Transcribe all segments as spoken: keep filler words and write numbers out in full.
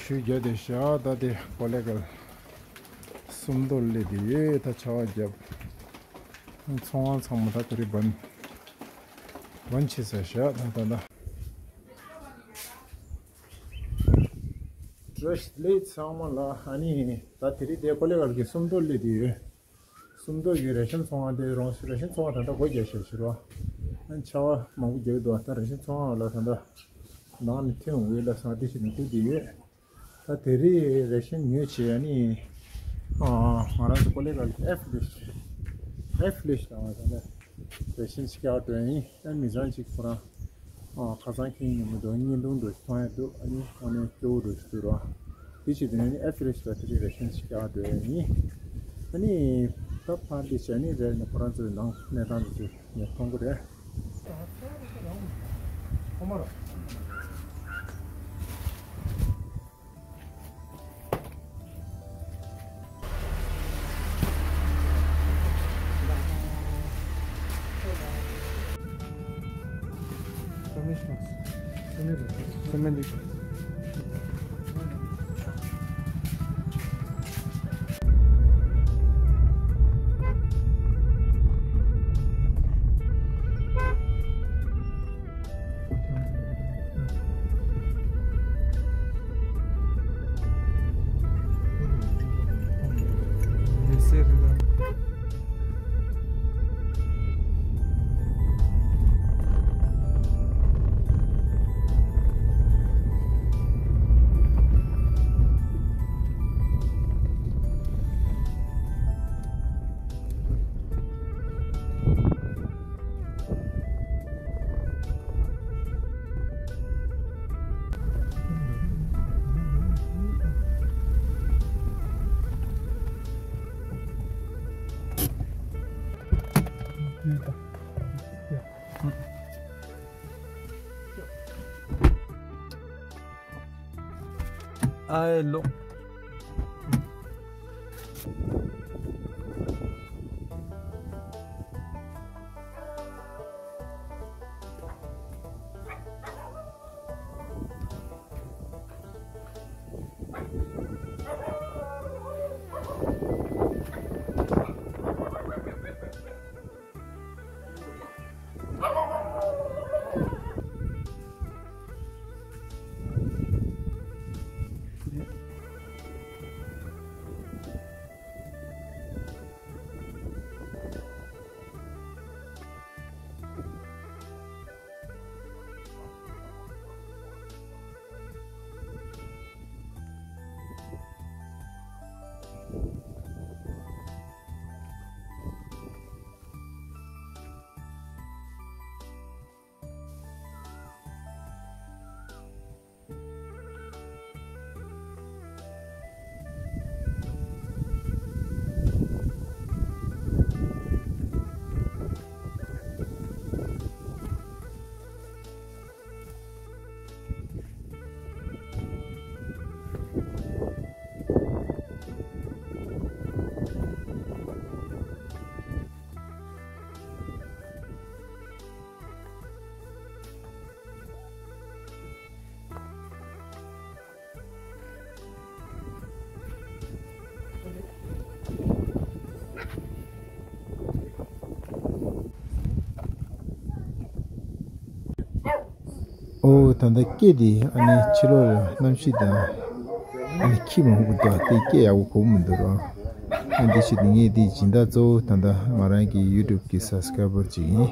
ཞུ་རྒྱུ་དེ་ཤ་ད་དེ་ཀོ་ལེ་གལ་སུམ་མདོ་སླེབས་དེ་ཡོད། ད་ཆར་པ་བརྒྱབ། ཚོང་ཁང་ཚང་མ་ད་དེ་རིང་བན་བན་ཆད་ས་ཤ་ད་ད་ད། བཀྲ་ཤིས་བདེ་ལེགས་ཚང་མ་ལ། ཨ་ནི་ད་དེ་རིང་དེ་ཀོ་ལེ་གལ་གི་སུམ་མདོ་སླེབས་དེ་ཡོད། སུམ་མདོ་གི་རེ་ཤན་ཚོང་ཁང་དེ་རོང་། རེ་ཤན་ཚོང་ཁང་ད་ལྟ་སྒོ་རྒྱག་བཞག་ཕྱིར་རོ། ཨ་ཆར་པ་མང་པོ་བརྒྱབ་འདུག་ད་རེ་ཤན་ཚོང་ཁང་ལ་ད་ལྟ་ནང་ནས་ཐོན་འོས་ལ་སང་དེ་ཞིག་ནས་ཐུག་དེ་ཡོད། ད་དེ་རིང་རེ་ཤན་ཉོས་བྱས་ནི། ཨ་ང་རང་ཚོ་ཀོ་ལེ་གལ་ཨེཕ་ལིས་ཨེཕ་ལིས་དང་བ་ད་ལ་རེ་ཤན་ཞིག་རྒྱག་འགྲོ་ཡིན། ཨ་མི་ཚང་གཅིག་ཁོ་རང་ཨ་ཁ་སང་ཁེངས་ནས་མི་འདུག་བརྙན་ཐུང་འདྲ་ཞིག་མཐོང་ཡ་འདུག་ཨ་ནི་ཁོང་ནས་སྐྱོ་བོ་འདྲ་ཞིག་འདུག་ར། དེ་བྱས་དུས་ནི་ཨེཕ་ལིས་ལ་དེ་རིང་རེ་ཤན་ཞིག་རྒྱག་འགྲོ་ཡ་ཡིན། ཨ་ནི་ད་ཕར་དེ་བྱས་ནི་རེད། ནི་ཁོ་རང་ཚོའི་ནང་གནས་སྟངས་དེ་ཚོ་ངས་མཐོང་གི་རེད། ཨའེ་ལོ། ཨོ། ད་ལྟ་སྐད་དེ་ཨ་ནི་ཕྱི་ལོགས་ལ་གནམ་གཤིས་དང་ཨ་ནི་ཁྱི་མང་པོ་འདུག་དེ་སྐད་ཡག་པོ་གོ་གི་མི་འདུག་ར། ཨ་འདི་ཕྱི་དེ་ངས་དེ་སྦྱིན་བདག་གཙོ་བོ་ད་ལྟ་ང་རང་གི་ཡུ་ཊུབ་གི་སབ་སི་ཀ་རའི་བར་ཅིག་ཡིན།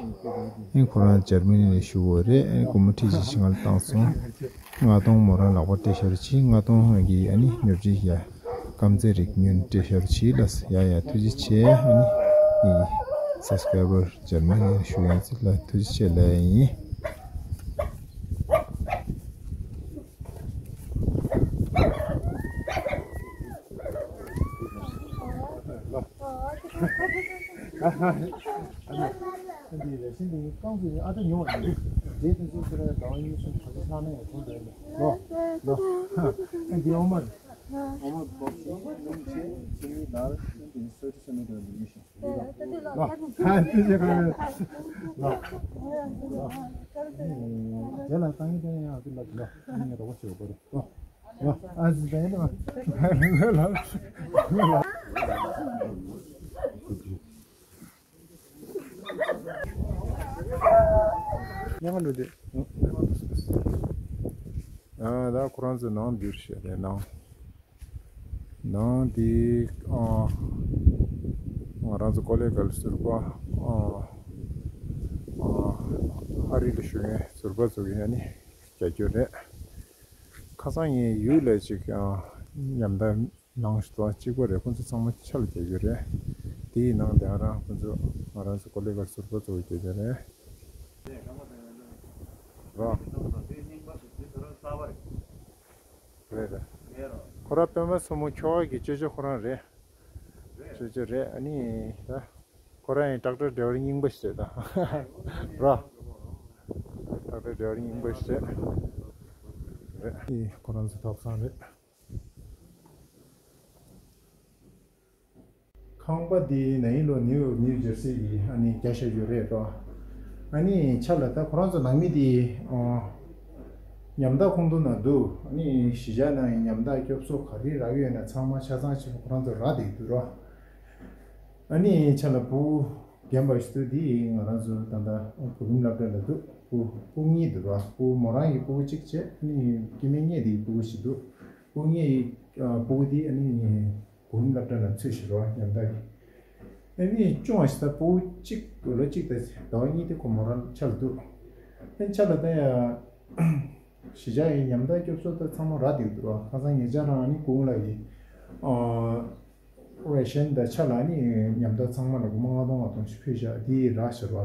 ཨ་ཁོ་རང་འཇར་མ་ནི་ནས་བཞུགས་པ་རེད། ཨ་ནི་སྒོར་མོ་ཁྲི་གཅིག་ང་ལ་བཏང་སོང་། ལྔ་སྟོང་མོ་རང་ལག་པ་སྤྲད་ཤར་ཕྱིན། ལྔ་སྟོང་ང་གི་ཨ་ནི་ཉོ་ཆ་ཡ་རྐང་རྩེད་རིགས་ཉོས་སྤྲད་ཤར་ཕྱིན་ལ། ཡ་ཡ་ཐུགས་རྗེ་ཆེ། ཨ་ནི་ངའི་སབ་སི་ཀ་རའི་བར་འཇར་མ་ནི་ནས་བཞུགས་ཡ་ཚོ་ལ་ཐུགས་རྗེ་ཆེ་ལབ་ཡ་ཡིན། འདི་རེ་ཞིག་འདི་རྐང་ཚོ་ཨ་ད་ཉོ་བ་ཡིན། དེ་དུས་ཚོད་ཁྱེད་རང་ཟླ་བ་གཉིས་གསུམ་ག་ཚོད་ལྷག་ན་ཡང་ཐོན་འདོད་ལོ་ལོ། ཨ་འདི་ཨོ་མར་ཨོ་མར་བོག་སི་ཉུང་ཆེ་ཁྱེད་གཉིས་ལ་འདི་སོ་ཅི་སོ་མི་འདོད་འདི་ཉོ་ཤིང་ལོ། ཨ་དེ་ཚོད་ག་ལོ་ལོ། དེ་ལ་ཏང་ཡིན་ཏང་ཡིན་ཨ་དེ་ལ་ལོ། ཨ་ནི་རོགས་པ་བྱེད་དགོས་རེད་ལོ། ཨ་ཙི་ད་ཡིན་ནམ། ཡང་འགྲོ་དེ། ཨ་ད་ཁོ་རང་ཚོ་ནང་འདིར་བཤད་རེད། ནང་ནང་འདི་ཨ་ང་རང་ཚོ་ཀོ་ལེ་གལ་ཟུར་པ་ཨ་ཨ་ཨ་རི་ལ་བཞུགས་མཁན་ཟུར་པ་ཚོ་གི་ཨ་ནི་རྒྱག་རྒྱུ་རེད། ཁ་སང་ངས་ཡུལ་ལ་ཅིག་ཨ་ཉམས་ཐག་ནང་ཞིག་ཏུ་གཅིག་པ་རེད། ཁོང་ཚོ་ཚང་མ་ཆ་ལ་རྒྱག་རྒྱུ་རེད། དེའི་ནང་དེ་ང་རང་ཁོང་ཚོ་ང་རང་ཚོ་ཀོ་ལེ་གལ་ཟུར་པ་ཚོ་གི་རྒྱག་རྒྱུ་རེད། རོ། རེད་རེད། ཁོ་ར་པད་མ་མཚོ་མོ་ཁྱོ་ག་གི་ཅོ་ཅོ་ཁོ་རང་རེད། ཅོ་ཅོ་རེད། ཨ་ནི་ད་ཁོ་རང་ཡང་ཌོག་ཊར་ཌེ་ཝར་རྙིང་པ་ཞིག་རེད་ད། རོ། ཌོག་ཊར་ཌེ་ཝར་རྙིང་པ་ཞིག་རེད། ཨ་ནི་ཁོ་རང་ཚོ་ཐོག་སང་རེད། ཁང་པ་འདི་ན་ཧིང་ལོ་ནིའུ་ནིའུ་ཇར་སི་གི་ཨ་ནི་རྒྱག་བཞག་རྒྱུ་རེད་དོ། ཨ་ནི་ཆ་ལ་ད་ཁོ་རང་ཚོ་ནང་མི་འདི་ཨོ་ཉམ་ཐག་ཁོང་ཚོ་ན་འདུག་ཨ་ནི་གཞིས་ཆགས་ནང་ཉམ་ཐག་སྐྱོབ་གསོ་ག་རེ་རག་ཡོད་ན་ཚང་མ་ཆ་ཚང་ཆེ་བ་ཁོ་རང་ཚོ་རག་བསྡད་འདུག་རོ། ཨ་ནི་ཆ་ལ་བུ་རྒན་པ་ཞིག་འདུག་འདི་ང་རང་ཚོ་ད་ལྟ་བུ་ཁུམ་སློབ་གྲྭ་ལ་འདུག་སྤུ་སྤུ་གུ་གཉིས་འདུག་རོ། སྤུ་མོ་རང་གི་སྤུ་གུ་གཅིག་བྱས། ཨ་ནི་སྐྱེ་དམན་གཉིས་དེ་སྤུ་གུ་ཞིག་འདུག་སྤུ་གུ་གཉིས་ཨ་སྤུ་གུ་དེ་ཨ་ནི་གུང་སློབ་གྲྭ་ལ་ཚུད་ཤི་རོ། ཉམ་ཐག་གི་ཨ་ནི་ཅུང་ཞིག་ད་སྤུ་གུ་གཅིག་ལོ་གཅིག་དང་ཟླ་བ་གཉིས་དེ་ཁོ་མོ་རང་ཆ་ལ་འདུག་ཨ་ནི་ཆ་ལ་ད་ཡ་གཞིས་ཆགས་ཡི་ཉམ་ཐག་སྐྱོབ་གསོ་ད་ཚང་མ་རག་བསྡད་འདུག་རོ། ཁ་སང་ཉེ་ཆར་རང་ཨ་ནི་གུང་ལ་ཡི་ཨ་རེ་ཤན་ད་ཆ་ལ་ཨ་ནི་ཉམ་ཐག་ཚང་མ་ལ་སྒོར་མོ་ལྔ་སྟོང་ལྔ་སྟོང་ཞིག་ཕུལ་བཞག་དེ་རག་ཤི་རོ།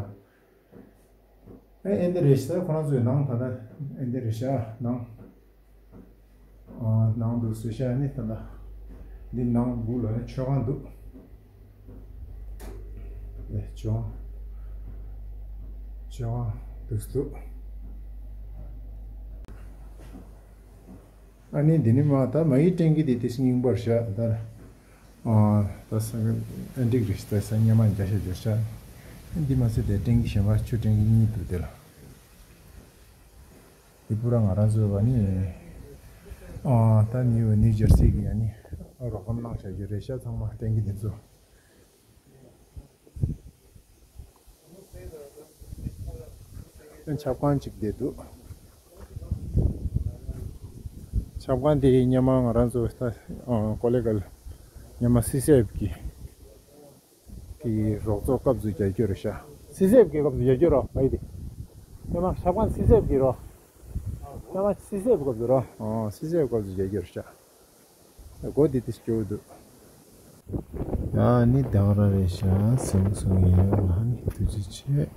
ཨེ་ཨེ་འདི་རེད་ཤག་ཁོ་རང་ཚོའི་ནང་ད་ལྟ་ཨེ་འདི་རེད་ཤག་ནང་། ཨ་ནང་དུ་བཟོས་ཤག་ནི་ད་ལྟ་འདི་ནང་སྒུག་ལ་མཆོད་ཁང་འདུག་ཨེ་མཆོད་ཁང་། མཆོད་ཁང་འདུག་འདུག་ཨ་ནི་འདི་ནི་མ་ད་མ་ཡི་ཀྲེང་གི་དེ་དེ་སྙིང་པར་བཞག་ད། ཨ་ད་ས་ཨན་ཏིག་རེད། ད་ས་སྙེ་མ་རྒྱ་ཤ་རྒྱ་ཤ། འདི་མ་ཟད་དེ་ཀྲེང་གི་གཞན་པ་ཆུ་ཀྲེང་གི་གཉིས་འདུག་དེ་ལ། འདི་པུ་ར་ང་རང་ཚོའི་བ་ནི། ཨ་ད་ནིའུ་ནིའུ་ཇར་སི་གི་ཡ་ནི་རོགས་རམ་གནང་བཞག་རྒྱུ་རེད་ཤག་ཚང་མ་ཀྲེང་གི་འདི་ཚོ། ཆབ་ཁང་གཅིག་བསྡད་འདུག་ཆབ་ཁང་དེ་སྔོན་མ་ང་རང་ཚོ་ད་ཀོ་ལེ་གལ་སྔོན་མ་སི་སེབ་ཀྱི་གི་རོགས་ཚོགས་སྐབས་སུ་རྒྱག་རྒྱུ་རེད་ཤག་སི་སེབ་ཀྱི་སྐབས་སུ་རྒྱག་རྒྱུ་རོ། ཨ་ཡི་དེ་སྔོན་མ་ཆབ་ཁང་སི་སེབ་ཀྱི་རོ། སྔོན་མ་སི་སེབ་སྐབས་སུ་རོ། ཨོ་སི་སེབ་སྐབས་སུ་རྒྱག་རྒྱུ་རེད་ཤག་སྒོ་འདི་དེ་སྐྱོ་འདུག་ཡ་ནི་ད་ག་རང་རེད་ཤག་སེམས་སོང་ཡིན་ཡང་ལ་ནི་ཐུགས་རྗེ་ཆེ།